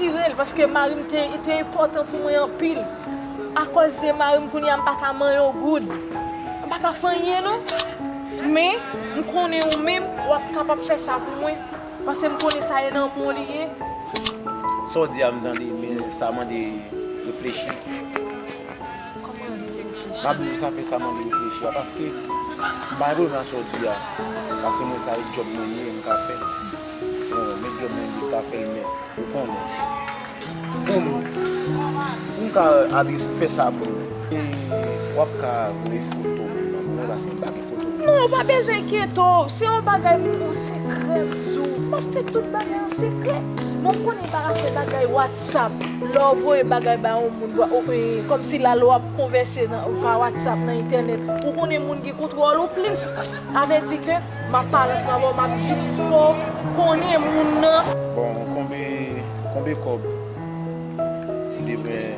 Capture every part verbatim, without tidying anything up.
retire l, paske mari m te, te enpòtan pou mwen anpil. Akòz de mari m, kounye a m pa ka manyen yon goud. M pa ka fè anyen, non. Men, m konnen ou menm, w ap kapab fè sa pou mwen. Paske m konnen sa e nan men w li ye. Sa w di a m tande, men sa mande reflechi. Kòman reflechi? M ap di w sa fè sa mande reflechi a, paske m pa gen pwoblèm ak sa w di a. Paske mwen sa e djòb mwen ye, m ka fè l. Se yon mèt djòb mwen ye, m ka fè l, men ou konnen. Pou m, pou m ka adrese, fè sa pou ou, e, w ap ka voye foto moun nan pou mwen, paske m pa gen foto moun. Non, ou pa bezwen enkyete w. Se yon bagay pou ou sekrè, m di w. M ap fè tout bagay an sekrè. Men w konnen m pa ka fè bagay WhatsApp. Lè w voye bagay ba yon moun, ou, e, kòmsi lalwa ap konvèse nan, pa WhatsApp, nan entènèt. Ou konnen moun gen kontwòl ou plis. Sa vle di ke m ap pale ansanm avè w, m ap jis fè w konnen moun nan. Bon, konbe, konbe kòb? Debren.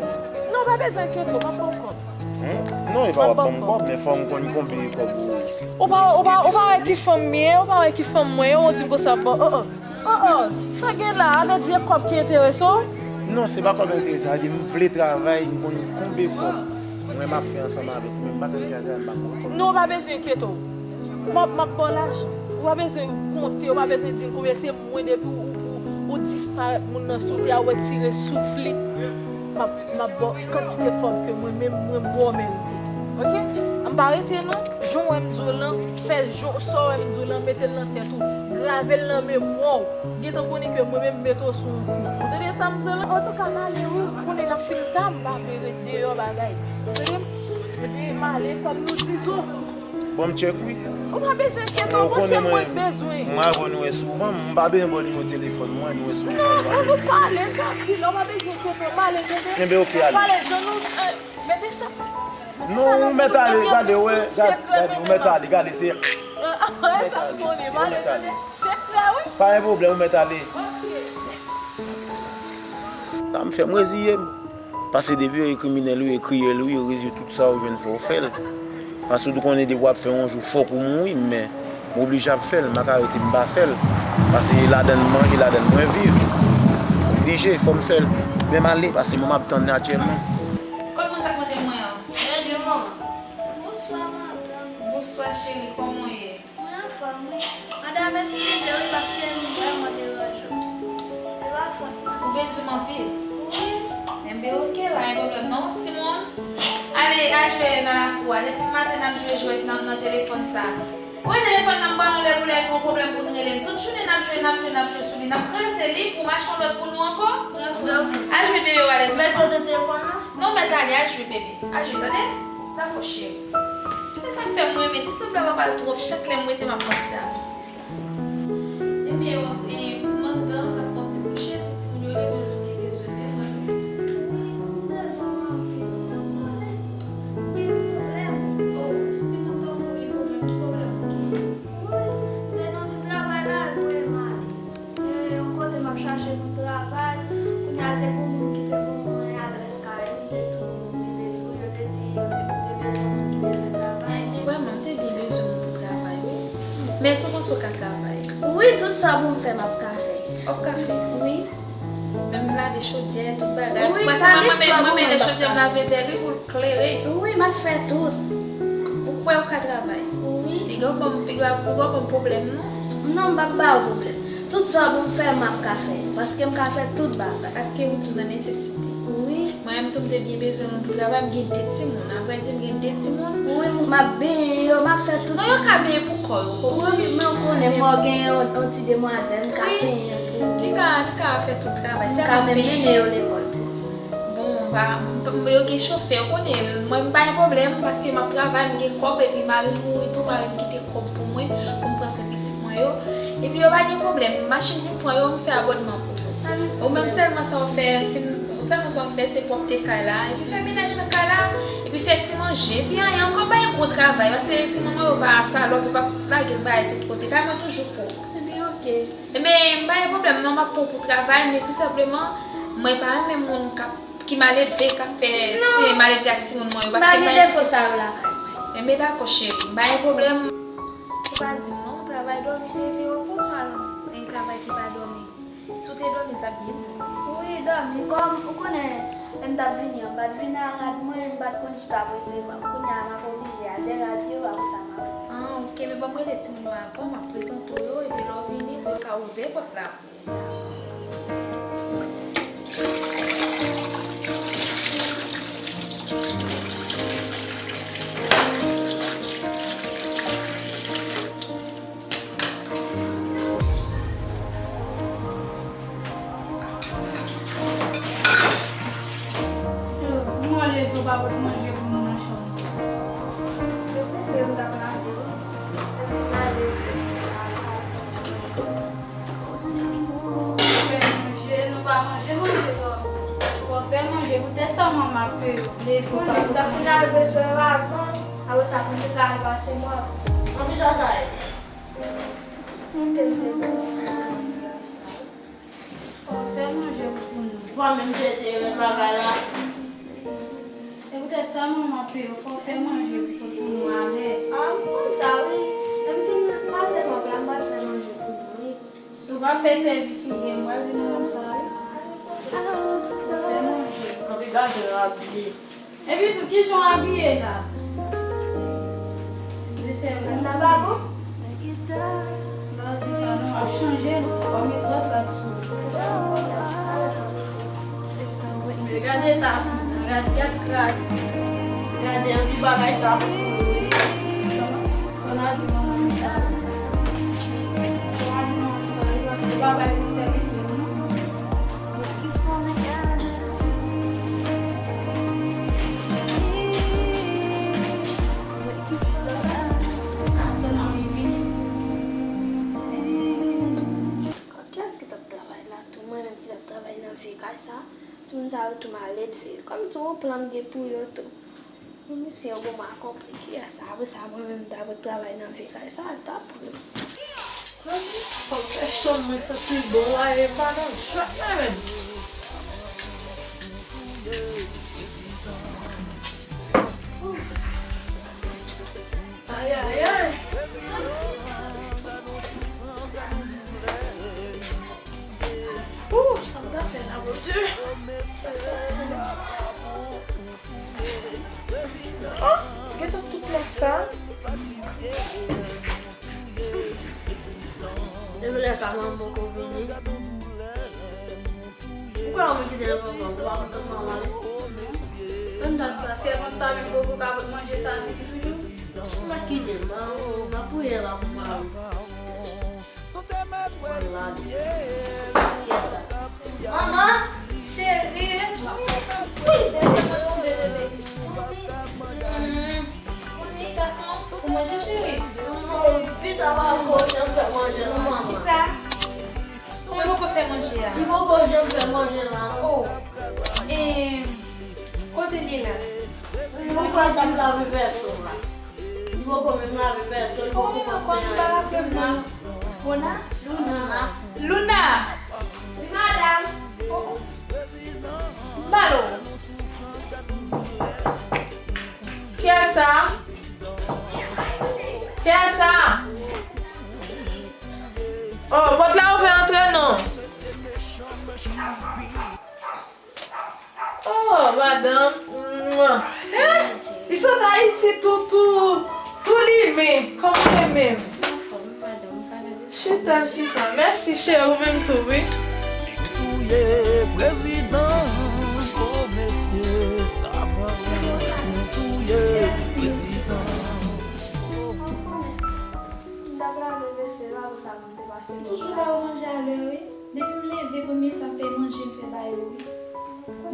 Non, pa bezwen enkyete w, m ap ba w kòb. Hmm? Non, e pa w ap ban m kòb, men fò m konn konbe kòb ou. Ou pa, ou pa, ou pa wè ki fanm m ye, ou pa wè ki fanm mwen ye, ou di m konsa, bon, oh, oh. Oh, oh, sa gen la, a vle di e kòb ki enterese w? Non, se pa kòb enterese, sa vle di m vle travay, m konn konbe kòb. Mwen m ap fè ansanm avèk ou, men m pa konn ki travay, m pa konn kòb. Non, ou pa bezwen enkyete w. M ap, m ap ba w lajan. Ou pa bezwen konte, ou pa bezwen di m konbyen, se mwen depi ou, ou, ou disparèt moun nan sou tè a, ou retire souf li. M ap, m ap ba w kantite kòb ke mwen menm, mwen m wè w merite. Oke? M pa rete non. Jan w wè m di w lan, fè jan, sa w wè m di w lan, mete l nan tèt ou. Grave l nan memwa w. Gentan konnen ke mwen menm m mete w sou yon kou. Ou tande sa m di w lan? Antouka, m ale wi. Kounye a l ap fin ta, m pa vle ret deyò bagay. Ou tande m? Epi m ale kòm nou dizon. Bon, m tchèk wi. Ou pa bezwen enkyete w, bon, se mwen k bezwen. Mwen avè w nou wè souvan, m pa bezwen ba w nimewo telefòn mwen, nou wè souvan. Non, nou pale, sa anpil, ou pa bezwen enkyete w, m ale, tande. Enben, oke, ale. Pale, jan nou, eh, mete sa. Non, ou mèt ale, gade, wè, gade, ou mèt ale, gade, se. Ah, sa m konnen, m ale, tande. Sekrè, wi. Pa gen pwoblèm, ou mèt ale. Oke. Sa m fè, m reziye m. Paske depi yo e kriminèl, wi, e kriyèl, wi, yo reziye tout sa yo jwenn fè w fè l. Paske ou konnen depi w ap fè yon jou fòk ou mouri, men m oblije ap fè l, m pa ka rete m pa fè l. Paske e ladann m manje, ladann mwen viv. Oblije, fò m fè l. Men m ale, paske mwen m ap tann atyèlman. Kot moun k ap mande mwen an? Bonswa, madanm. Bonswa, cheri, kòman w ye? Mwen anfòm, wi. Madanm, eskize, wi, paske m vrèman deranje w. Se pa fòt mwen. Ou bezwen m anpil? Wi. Enben, oke, pa gen pwoblèm, non. Timoun, ale, al jwe nan lakou a. Depi maten n ap jwe jwèt nan, nan telefòn sa. Ou wè telefòn nan, m ban nou lè pou lè gen yon pwoblèm pou nou rele m. Tout jounen n ap jwe, n ap jwe, n ap jwe sou li. N ap kraze li pou m achte yon lòt pou nou ankò. Dakò. Al jwe deyò a, lèzanfan. Mèt pote telefòn nan? Non, mèt ale, al jwe, bebe. Al jwe, tande? Dakò, cheri. Se sa k fè mwen renmen, te sanble w ap al twòp, chak lè m rete m ap panse a mesye sa. Ebyen, e, mandan, n ap fè yon ti kouche, epi timoun yo leve, yo di w gen bezwen, men mwen. Wi, m bezwen w anpil, manman. Gen pwoblèm? O, timoun tankou w gen pwoblèm, ki pwoblèm ou gen? Wi, m te nan ti travay la, yo voye m ale. Gen yon kote m ap chache pou travay, kounye a te gen yon moun ki te ban mwen adrès kay li, m te tou rive sou li, yo te di yo te, yo te bezwen moun ki bezwen travay. Vrèman, m te byen bezwen moun pou travay, wi. Men si w panse w ka travay? Wi, tout sa pou m fè, m ap ka fè. W ap ka fè? Wi. Menm lave chodyè, tout bagay. Wi, pa gen sòl pou mwen m ap ka fè. Paske mwen, mwen, mwen, lè chodyè m lave bèl, wi, pou l klere. Wi, m ap fè tout. Ou kwè w ka travay? Wi. Piga w ban m, piga, piga w ban m pwoblèm, non? Non, m p ap ba w pwoblèm. Tout sa w pou m fè, m ap ka fè. Paske m ka fè tout bagay. Paske ou di m nan nesesite. Wi. Mwen menm tou, m te byen bezwen moun pou travay, m gen de timoun. Apre di, m gen de timoun. Wi, m ap benyen yo, m ap fè tout. Non, yo ka benyen pou kò yo. Wi, men w konnen, mwen gen yon, yon ti demwazèl, m ka benyen pou yo. Li ka, li ka fè tout travay. M ka menm mennen yo lekòl tou. Bon, ba, m, m, yo gen chofè, ou konnen, mwen m pa gen pwoblèm, paske m ap travay, m gen kòb, epi mari m mouri tou, mari m kite kòb pou mwen, pou m pran swen pitit mwen yo. Epi yo pa gen pwoblèm, machin vin pran yo, m fè abònman pou yo. Ou menm sèlman sa w fè, si m, sèlman sa w fè, se pwòpte kay la, epi fè menaj nan kay la, epi fè ti manje, epi anyen ankò, m pa gen gwo travay, paske timoun mwen yo pa salòp, yo pa lage m bay tout kote, kay mwen toujou pwòp. Ebyen, oke. Ebyen, m pa gen pwoblèm non, m ap pran w pou travay, men tou senpleman, mwen pa renmen moun k ap, ki maledve, k ap fè, eh, maledve ak timoun mwen yo, paske m pa gen ti fi. Non, m pa gen defo sa yo lakay mwen. Enben, dakò, cheri, m pa gen pwoblèm. Ou pa di m non, travay dòmi leve, repose pa nan travay ki pa dòmi. Si w te dòmi, l t ap byen pou ou. Wi, dòmi. Kòm ou konnen, lè m t ap vini an, m pa t vini a rad mwen, m pa t konn si w t ap resevwa m. Kounye a, m ap oblije al dè rad yo, apre sa, m ap. Ah, ok, men ban m rele timoun yo avan, m ap prezante w yo, epi lè w vini, pou yo ka ouvè pòt la pou ou. Yo, mwen leve, w pa pot manje pou nou nan chanm. Yo, mesye, m t ap lave wi. Fè manje, nou pa manje, manje twò. Fò fè manje, poutèt sa manman ap peye w. Leve, w pa pot manje. Mwen ta fin lave sou yo avan, apre sa, pou m te ka al pase mwen. Anpi sa, sa ye. Mwen te vle Fò fè manje pou nou. Ou pa menm jete ren bagay la. Se poutèt sa manman peye w, fò fè manje pou nou alè. Ah, m konn sa wi. Lè m fin pase mòp la, m pral fè manje pou nou wi. Si w pa fè sèvis ou byen, m pral di manman sa wi. Fò fè manje. Anpi gade yo abiye. Epi tou, kijan w abiye la? Mesye, m nan babou? M pa di sa non, w ap chanje l, w ap met lòt rad sou ou. Men gade eta fi sa, gade, gade kras. Gade anvi bagay sa pou ou. Fò n al di manman sa. Fò n al di manman sa, li pa, li pa bay pou sèvis li non. Kiyès ki t ap travay la tou? Mwen menm ki t ap travay nan vye kay sa. Timoun sa yo tou maledve. Kòm tou yon plan m gen pou yo tou. Misyon pou mwen akonpli. Kiyès sa? Apre sa, mwen menm m ta pou travay nan vye kay sa, l ta pou. Fòk fè chanm mwen santi l bon la, e pa nan jwèt mwen menm. Ayayay. Ooh, sa m ta fè la, Bondye? Sa soti la. Oh, gentan tout la sa. Depi lè sa, manman poko vini. Ou kwè w ap kite l ankò, ou pa kontan manman ale? Tann sa, sa, sèvant sa menm poko ka pot manje sa vini toujou? Ou mèt kite l, m ap priye la pou sa. Manman! Cheri! Wi, bebe, mwen tonbe, bebe. Wi, gason, ou manje, cheri? Non, pita pa ko janm fè manje, non, manman. Kisa? Ou poko fè manje a? Li poko janm fè manje la. Oh. E, kote l ye la? Li poko ap lave vèso la. Li poko menm lave vèso, li poko menm pran kòb, li pa raple m non. Bona? Luna. Luna! Wi, madanm. Oh, oh. M pale w. Kiyès sa? Kiyès sa? Oh, pòt la ouvè, antre non. Oh, madanm. Mwa. Eh, li sot Ayiti tou, tou, tou limen, kòm mwen menm. Chita, chita. Mèsi, cheri, ou menm tou, wi. Touye prezidan, oh mesye, sa pran pou touye prezidan. M t ap lave vèso yo, apre sa, mwen te pase. Toujou ba yo manje a lè, wi. Depi m leve, premye sa m fè, manje m fè ba yo, wi.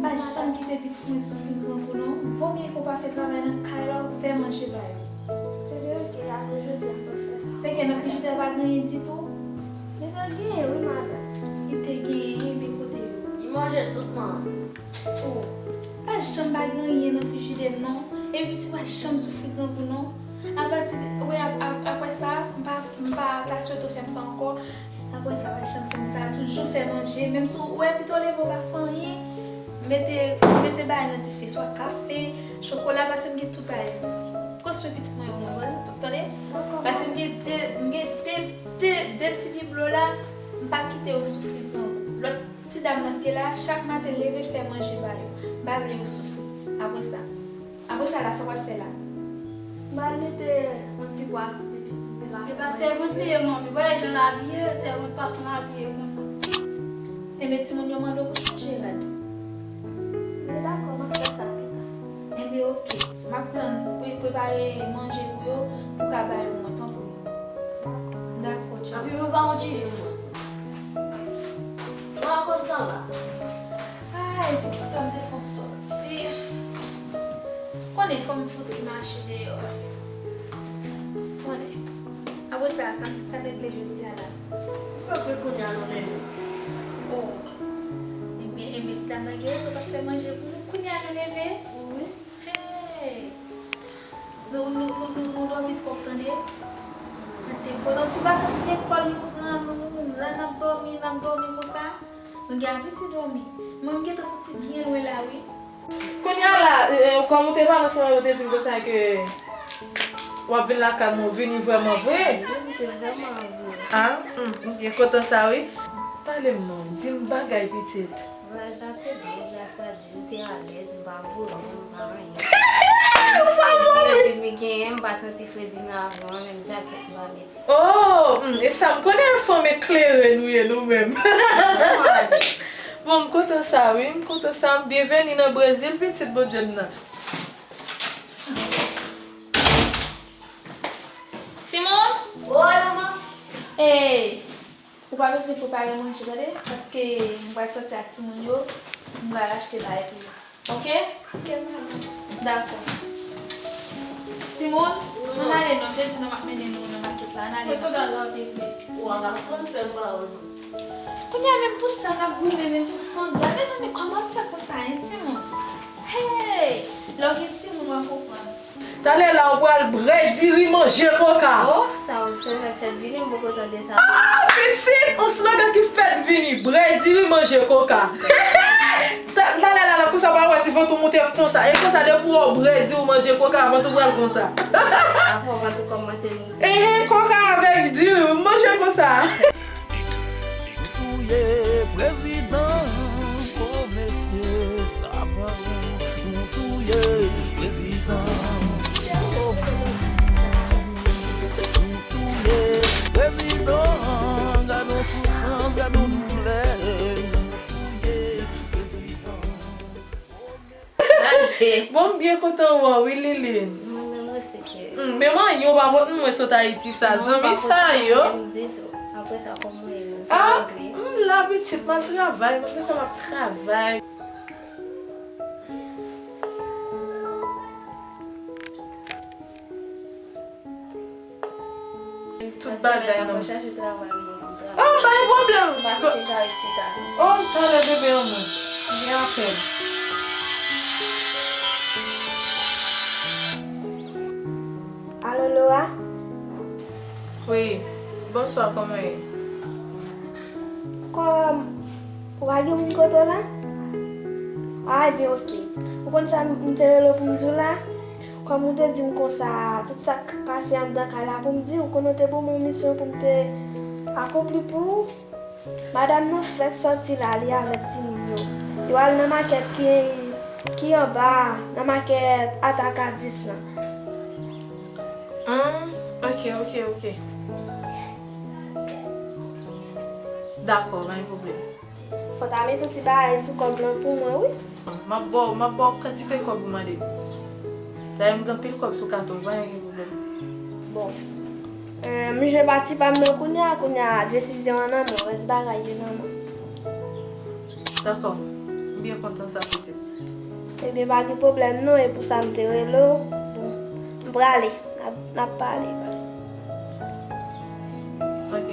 M pa janm kite pitit mwen soufri grangou, non. Vomye ke w pa fè travay nan kay la, w fè manje ba yo. Se vre, ok, apre jodi a, m p ap fè sa. Se ke nan frijidè pa gen anyen ditou? Li te genyen, wi, madanm. Li te genyen, men kote yo? Li manje tout, manman. Oh, pa janm pa gen anyen nan frijidè m non. Epi pitit pa janm soufri grangou non. Apati de, wi, ap, ap, apre sa, m pa, m pa ta swete w fè m sa ankò. Apre sa, pa janm fè m sa. Toujou fè manje. Menm si w wè pito leve w pa fè anyen, mete, mete bagay nan dife, swa kafe, chokola, paske m gen tout bagay. Pran swen pitit mwen yo, w konprann? Tande? Paske m gen de, m gen de, de, de ti biblo la, m pa kite yo soufri grangou. Lòt ti dam nan ki te la, chak maten l leve l fè manje ba yo. M pa vle yo soufri. Apre sa, apre sa la, sa w pral fè la? M pral mete yon ti bwa sou ti pitit la. E pa sèvant li ye, manmi. Wè jan l abiye, sèvant pa konn abiye konsa. Enben, timoun yo mande w pou chanje rad. Men dakò, m ap fè sa pita. Enben, oke. M ap tann pou w prepare manje pou yo, pou w ka ba yo mwen, tanpri. Dakò, tchao. Anpi mwen pa yon ti jèn mwen. Mwen ankò pran la. Ay, pitit an te fè yon sòti. Konnen fò m fè yon ti mache deyò. Konnen. Apre sa, sa, sa regle jodi a la. Ou ka fè kounye a nou leve. Oh. Ebyen, ebyen, ti dam nan gen rezon, pa t fè manje pou nou. Kounye a nou leve? Wi. Hey! Nou, nou, nou, nou, nou dòmi twòp, tande. Tande, pandan ti vakans lekòl nou pran, nou, nou la n ap dòmi, n ap dòmi konsa. Nou gen apeti dòmi. Mwen, m gentan soti byen lwen la, wi. Kounye a la, e, e, kòm ou te pale ansanm, ou te di m konsa ke w ap vin lakay mwen, ou vini vrèman vre? Wi, m te vrèman vre. Ah, m, m byen kontan sa, wi. Pale m non, di m bagay, pitit. Vwayaj la te bèl, gras a Dye, m te alèz, m pa voye, m pa anyen. Fredi yo te vin genyen, m pa santi fredi nan avyon an, menm djakèt m pa mete. Oh, hmm, e sa m konnen fanm eklere nou ye nou menm. Bon, m kontan sa wi, m kontan sa. Byenveni nan Brezil, pitit Bondye m nan. Timoun! Wi, manman. Ey! Ou pa bezwen prepare manje, tande? Paske m pral sòti ak timoun yo, m pral achte bagay pou yo. Oke? Oke, manman. Dakò. Timoun, ann ale non, m te di nou m ap mennen nou nan makèt la, ann ale non. Kounye a menm pou sa n ap goumen, menm pou sandal. Mezanmi, kòman nou fè konsa, en, timoun? Hey! Lè w gen timoun, w ap konprann. Talè la, ou pral bwè diri, manje koka. Oh, sa yon slogan k fèk vini, m poko tande sa. Ah, pitit, yon slogan ki fèk vini, bwè diri, manje koka. Ta-, talè la, la, konsa, ou pral wè ti vant ou moute konsa. E konsa, depi ou bwè diri, ou manje koka, vant ou pral konsa. Apre, vant ou kòmanse moute. Ehe, koka avèk diri, manje konsa. Touye prezidan, oh mesye, sa pa bon. Nou touye prezidan. Nou touye prezidan, gad on soufrans, gad on doulè. Nou touye prezidan. Bon, m byen kontan wè w wi, Liline. Mwen menm osi, cheri. Hmm, men manyen w pa pot mwen sot Ayiti sa, zanmi sa yo. Non, m pa pot anyen ditou. Apre sa, kòman w ye menm? Sa regle? Ah, m la, pitit, m al travay, mwen menm m ap travay. Tout bagay nan. Fò chache travay, mwen, pou travay. Oh, pa gen pwoblèm. M pa kite kay chita. Oh, talè bebe an mwen. Gen apèl. Alo, Laura? Wi. Bonswa, kòman w ye? Kòm ou pa gen moun kote w la? Ah, ebyen, oke. Ou konn sa m, m te rele w pou m di w la? Kòm ou te di m konsa, tout sa k pase anndan kay la pou m di w, ou konnen w te ban m yon misyon pou m te akonpli pou ou. Madanm nan fèk sòti la, li avèk timoun yo. Yo al nan makèt ki, ki anba, nan makèt Atakadis lan. Ah, oke, oke, oke. Dakò, pa gen pwoblèm. Fò w ta mete yon ti bagay sou kòb lan pou mwen, wi. M ap ba w, m ap ba w kantite kòb ou mande m. Dayè, m gen anpil kòb sou katon, pa gen pwoblèm. Bon. Eh, m jwe pati pa m nan kounye a, kounye a, desizyon an nan men w, rès bagay yo nan men w. Dakò. M byen kontan sa, pitit. Ebyen, pa gen pwoblèm non, e pou sa m te rele w. Bon, m prale. N ap, n ap pale, baz. Ok.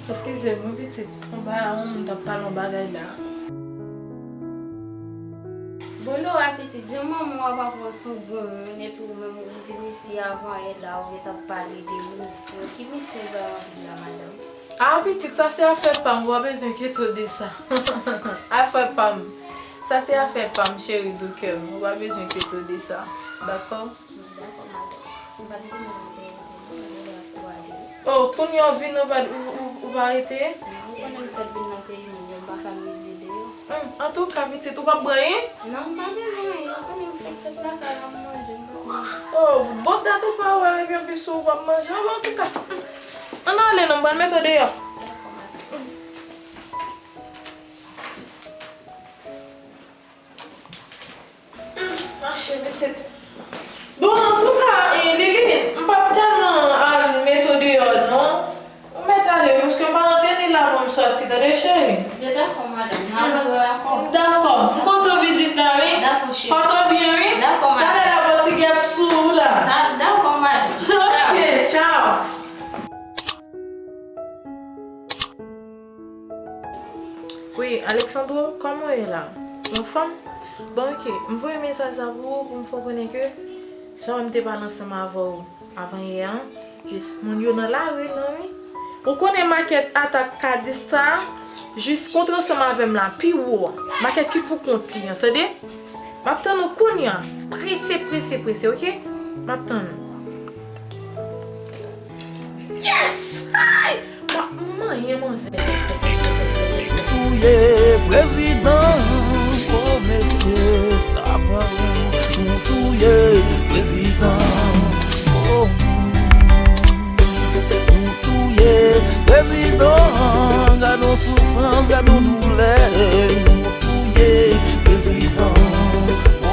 Eskize m wi pitit, anba a yon moun t ap pale yon bagay la. Bon, Laura pitit, jan manman w ap aprann se yon bon moun, epi ou menm ou vin isi avan yè la, ou gentan ap pale de misyon. Ki misyon w bay anvil la, madanm? Ah, pitit, sa se afè pa m, ou pa bezwen enkyete w de sa. Afè pa m. Sa se afè pa m, cheri doukè m. Ou pa bezwen enkyete w de sa. Dakò? Dakò, madanm. M pa t vin nan peyi m, m te vin nan peyi m, m pa t vin nan peyi m. Oh, kounye a w vin, ou pa, ou, ou, ou pa rete? Non, ou konnen m fèk vin nan peyi m, yo, m pa ka mize de yo. Hmm, antouka, pitit, ou p ap bwè anyen? Non, m pa bezwen anyen. Ou konnen m fèk sot lakay la, m manje, m p ap manje. Oh, bon dat ou pa wè, epi anplis ou p ap manje. Bon, antouka, hmm. Ann ale non, m pral mete w deyò. Dakò, madanm. Hmm, mache, pitit. Bon, antouka, eh, Lili, m p ap tèlman al mete w deyò, non. Ou mèt ale, paske m pa rantre ni la pou m sòti, tande, cheri? Byen, dakò, madanm. N a wè wè akò. Dakò. M kontan vizit la, wi. Dakò, cheri. Pòte w byen, wi. Dakò, madanm. Talè la, bò ti gèp sou ou la. Dakò, madanm. Ok, tchaw. Wi, Alexandro, kòman w ye la? Ou anfòm? Bon, ok. M voye mesaj sa pou ou, pou m fè w konnen ke sa m te pale ansanm avè w avanyè an, jis moun yo nan lari lan, wi. Ou konnen makèt Atak Kadista, jis kontre ansanm avè m la, pi wo a. Makèt ki pou kont li an, tande? M ap tann ou kounye a. Prese, prese, prese, ok? M ap tann ou. Yes! Ay! M ap manyen manzè. Touye prezidan, oh mesye, sa pa bon. Nou touye prezidan, oh. Nou touye prezidan, gad yon soufrans, gad yon doulè. Nou touye prezidan,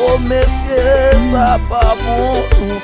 oh mesye, sa pa bon. Nou